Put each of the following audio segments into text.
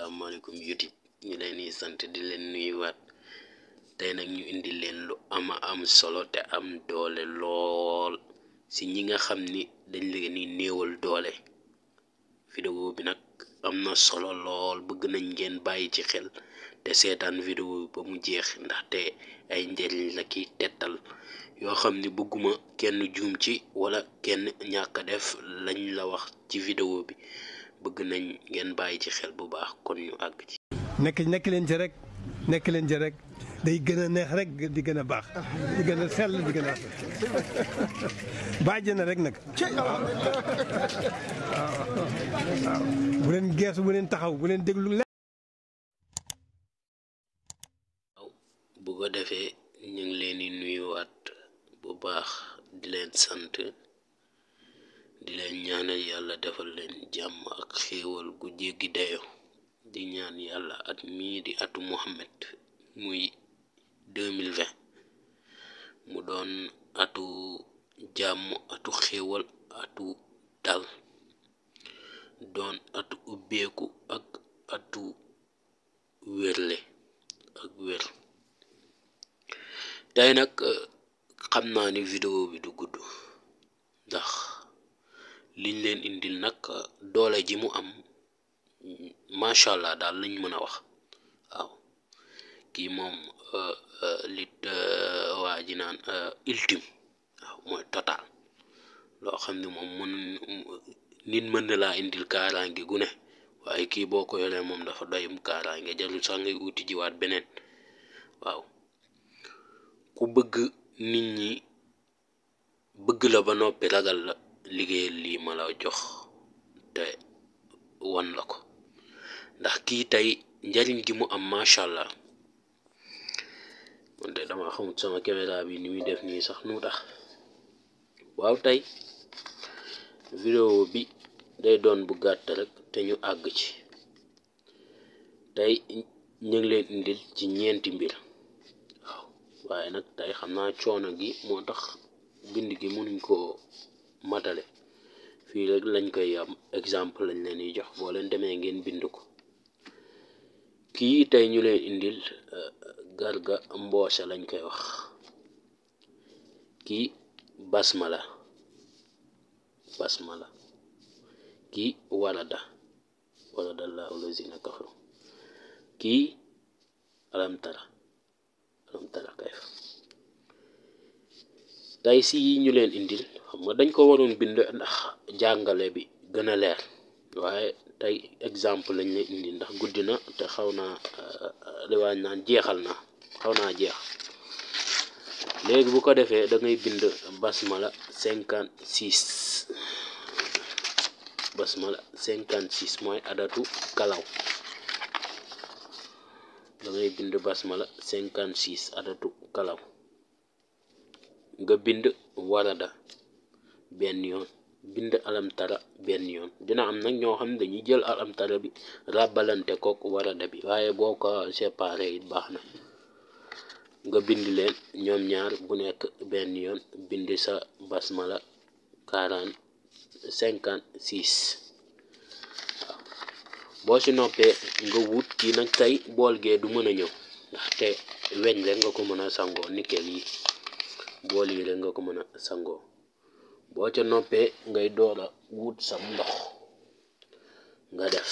Assalamualaikum YouTube ñu leen di sant di leen nuyuwaat tey nag ñu indi leen lu am solo te am doole lool si ñi nga xam ni dañ leen ni néewal doole. Vidéo bi nag am na solo lool, bëgg nañ ngeen bàyyi ci xel te seetaan vidéo bi ba mu jeex ndaxte ay njëriñ la ki tettal yoo xam ni bëgguma kenn juum ci wala kenn ñàkk def lañ la wax ci vidéo bi. bëgg nañ ngeen bàyyi ci xel bu baax kon ñu àgg ci. nekk leen ci rek day gën a neex rek di gën a baax di gën a sell di gën a bàjj na rek nag. waaw bu leen geesu bu leen taxaw bu leen déglu. waaw bu ko defee ñu ngi leen di nuyuwaat bu baax di leen sant. di leen ñaanal yàlla defal leen jàmm ak xéewal gu jéggi dayo di ñaan yàlla at mii di atu Muhammad muy 2020 mu doon atu jàmm, atu xéewal, atu dal, doon atu ubbeeku ak atu wérle ak wér. tey nag xam naa ni vidéo bi du gudd ndax liñ leen indil nag doole ji mu am macha allah daal lañ mën a wax. waaw kii moom lit waa ji naan ultime waaw mooy total loo xam ne moom nit mën na laa indil kaaraange gu ne waaye kii boo ko yoree moom dafa doyum kaaraange jarul sax ngay uti jiwaat beneen. waaw ku bëgg nit ñi bëgg la ba noppi ragal la liggéeyal lii ma la jox te wan la ko ndax kii tey njariñ gi mu am macha allah. wante dama xamut sama caméra bi ni muy def nii sax nu tax. waaw tey vidéo bi day doon bu gàtt rek te ñu àgg ci. tey ñu ngi leen indil ci ñeenti mbir. waaw waaye nag tey xam naa coono gi moo tax bind gi mënuñ koo matale fii rek lañ koy am exemple lañ leen di jox boo leen demee ngeen bind ko. kii tey ñu leen indil garga mboose lañ koy wax. kii basmala kii walada allahu lazina kafaru. kii alamtara kayfa. tey si ñu leen indil xam nga dañ ko waroon bind ndax jàngale bi gën a leer waaye tey exemple lañ leen indi ndax guddi na te xaw naa liwaañ naan jeexal na xaw naa jeex. léegi bu ko defee da ngay bind basmala 56 mooy adatu kalaw. da ngay bind basmala 56 adatu kalaw nga bind warada benn yoon, bind alamtara benn yoon. dina am nag ñoo xam ne dañuy jël alamtara bi ràbbalante kook warada bi waaye boo ko séparé it baax na. nga bind leen ñoom ñaar bu nekk benn yoon, bind sa basmala 56. waaw boo si noppee nga wut kii nag tey bool gee du mën a ñëw ndaxte weñ rek nga ko mën a sangoo, nickel yi bool yi rek nga ko mën a sangoo. boo ca noppee ngay door a wut sam ndox nga def.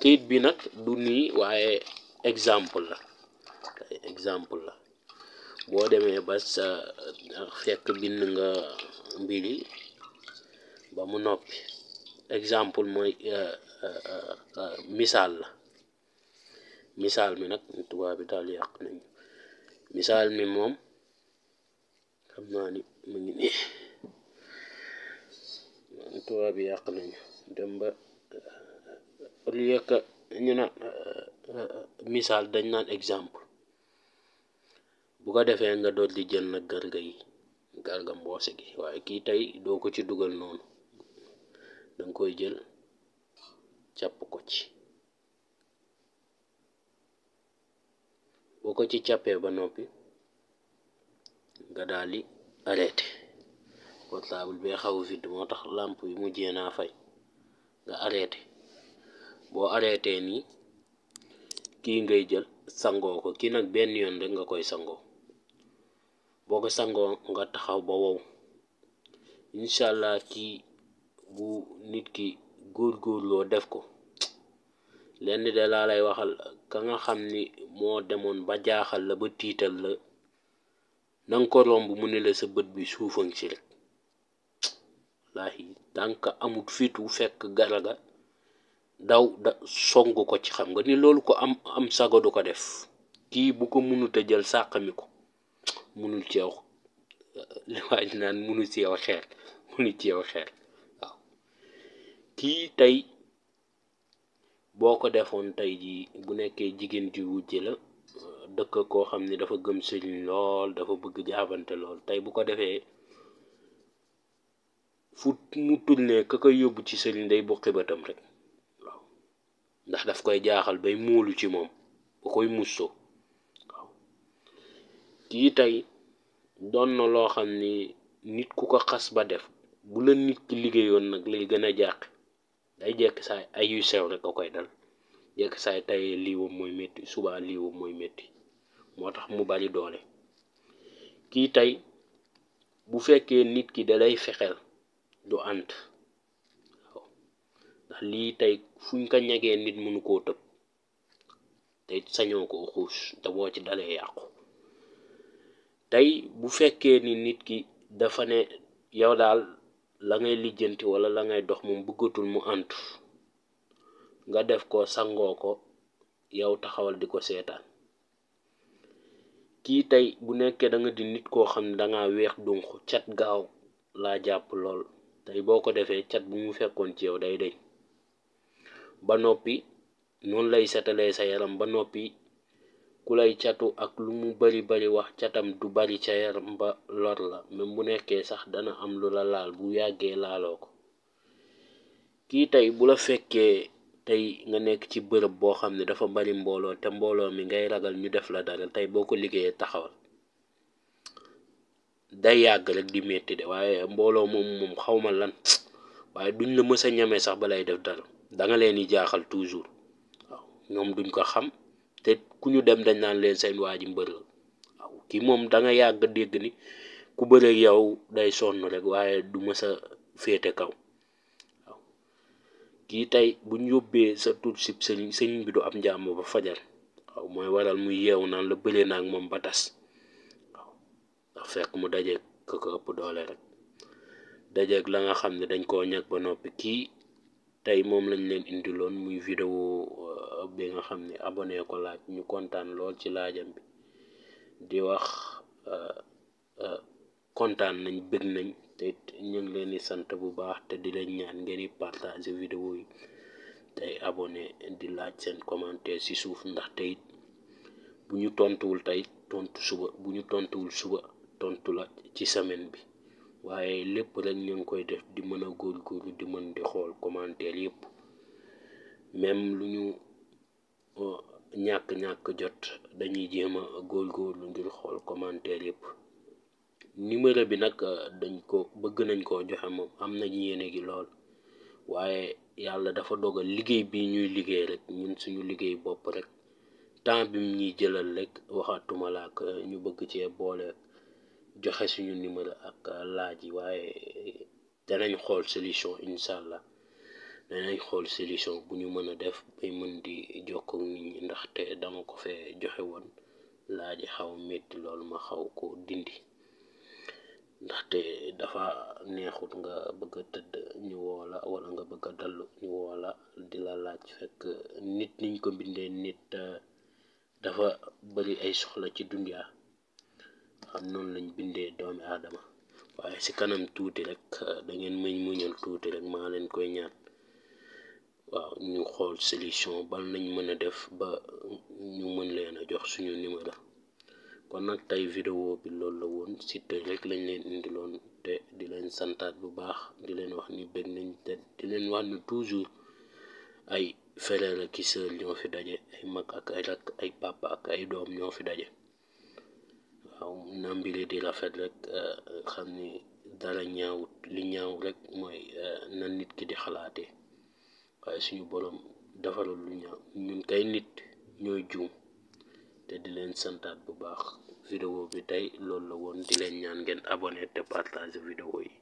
kayit bi nag du nii waaye exemple la boo demee ba sa fekk bind nga mbiri ba mu noppi. exemple mooy misaal la. misaal mi nag tubaab bi daal yàq nañu misaal mi moom xam naa ni mu ngi nii tubaab bi yàq nañu dem ba au lieu que ñu naan misaal dañ naan exemple. bu ko defee nga doon di jël nag garga mboose gi waaye kii tey doo ko ci dugal noonu, danga koy jël càpp ko ci. boo ko ci càppee ba noppi nga daal di arrêté. portable bee xaw vide moo tax lampe yi mujjee naa fay. nga arrêté boo arrêté nii kii ngay jël sangoo ko kii nag benn yoon rek nga koy sangoo boo ko sangoo nga taxaw ba wow incha allah kii bu nit ki góorgóorloo def ko lenn de laa lay waxal ka nga xam ni moo demoon ba jaaxal la ba tiital la nanga ko romb mu ne la sa bët bi suufan ci rek wallaahi tànk amut fitu fekk garga daw da song ko ci xam nga ni loolu ko am sago du ko def kii bu ko mënut a jël sàqami ko mënul ci yow li waaj naan mënu ci yow xeer mënu ci yow xeer waaw kii tey boo ko defoon tey ji bu nekkee jigéen ji wujje la dëkk koo xam ne dafa gëm sëriñ lool dafa bëgg jaabante lool tey bu ko defee fu mu tourné ka koy yóbbu ci sëriñ day buqi bëtam rek waaw ndax daf koy jaaxal bay muulu ci moom ba koy mussoo waaw kii tey doon na loo xam ni nit ku ko xas ba def bu la nit ki liggéeyoon nag lay gën a jàq day jekk saay ay yu sew rek a koy dal jekk saay tey liiwam mooy métti suba liiwam mooy métti moo tax mu bari doole kii tey bu fekkee nit ki da lay fexeel du ànd waaw ndax lii tey fuñ ko ñagee nit mënu koo tëb tey sañoo koo xuus te boo ci dalee yàqu tey bu fekkee ni nit ki dafa ne yow daal la ngay lijjanti wala la ngay dox moom bëggatul mu ànd nga def ko sangoo ko yow taxawal di ko seetaan kii tey bu nekkee da nga di nit koo xam ne danga weex dunq cat gaaw laa jàpp lool tey boo ko defee cat bu mu fekkoon ci yow day deñ ba noppi noonu lay setalee sa yaram ba noppi ku lay catu ak lu mu bari bari wax catam du bari ca yaram ba lor la même bu nekkee sax dana am lu la laal bu yàggee laaloo ko kii tey bu la fekkee tey nga nekk ci bërëb boo xam ne dafa bari mbooloo te mbooloo mi ngay ragal ñu def la dara tey boo ko liggéeyee taxawal day yàgg rek di metti de waaye mbooloo moom xawma lan waaye duñ la mës a ñeme sax ba lay def dara danga leen di jaaxal toujours waaw ñoom duñ ko xam te ku ñu dem dañ naan leen seen waa ji mbër la waaw kii moom danga yàgg dégg ni ku bëreeg yow day sonn rek waaye du mës a féete kaw waaw kii tey buñ yóbbee sa tur sib sëriñ bi du am jàmm ba fajar waaw mooy waral muy yeewu naan la bëree naag moom ba tas waaw ndax fekk mu dajeeg ko ëpp doole rek dajeeg la nga xam ne dañ koo ñag ba noppi kii tey moom lañ leen indiloon muy vidéo bi nga xam ne abonné ko laaj ñu kontaan lool ci laajam bi di wax kontaan nañ bëgg nañ te ñu ngi leen di sant bu baax te di leen ñaan ngeen di partager vidéo yi tey abonné di laaj seen commentaire ci suuf ndax tey bu ñu tontuwul tey tontu suba bu ñu tontuwul suba tontu la ci semaine bi waaye lépp rek ñu ngi koy def di mën a góorgóorlu di mën di xool commentaire yëpp même lu ñu ñàkk jot dañuy jéem a góorgóorlu ngir xool commentaire yëpp numéro bi nag dañ ko bëgg nañ koo joxe moom am nañ yéene gi lool waaye yàlla dafa dogal liggéey bi ñuy liggéey rek ñun suñu liggéey bopp rek temps bi mu ñuy jëlal rek waxatuma la ak ñu bëgg cee boole joxe suñu numéro ak laaj yi waaye danañ xool solution incha allah danañ xool solution bu ñu mën a def bay mën di jokkoo nit ñi ndaxte dama ko fee joxe woon laaj yi xaw metti loolu ma xaw ko dindi ndaxte dafa neexut nga bëgg a tëdd ñu woola wala nga bëgg a dallu ñu woola di la laaj fekk nit niñ ko bindee nit dafa bari ay soxla ci dunyaa xam noonu lañ bindee doomi aadama waaye ci kanam tuuti rek da ngeen muñal tuuti rek maa leen koy ñaan waaw ñu xool solution bal nañ mën a def ba ñu mën leen a jox suñu numéro kon nag tey vidéo bi loolu la woon Siteu rek lañ leen indiloon te di leen santaat bu baax di leen wax ni bëgg nañ te di leen wax ni toujours ay frère ak sœur ñoo fi daje ay mag ak ay rak ay papa ak ay doom ñoo fi daje waaw na mbiri di rafet rek xam ni dara ñaawut li ñaaw rek mooy na nit ki di xalaatee waaye suñu borom defalul lu ñaaw ñun kay nit ñooy juum te di leen santaat bu baax vidéo bi tey loolu la woon di leen ñaan ngeen abonné te partager vidéo yi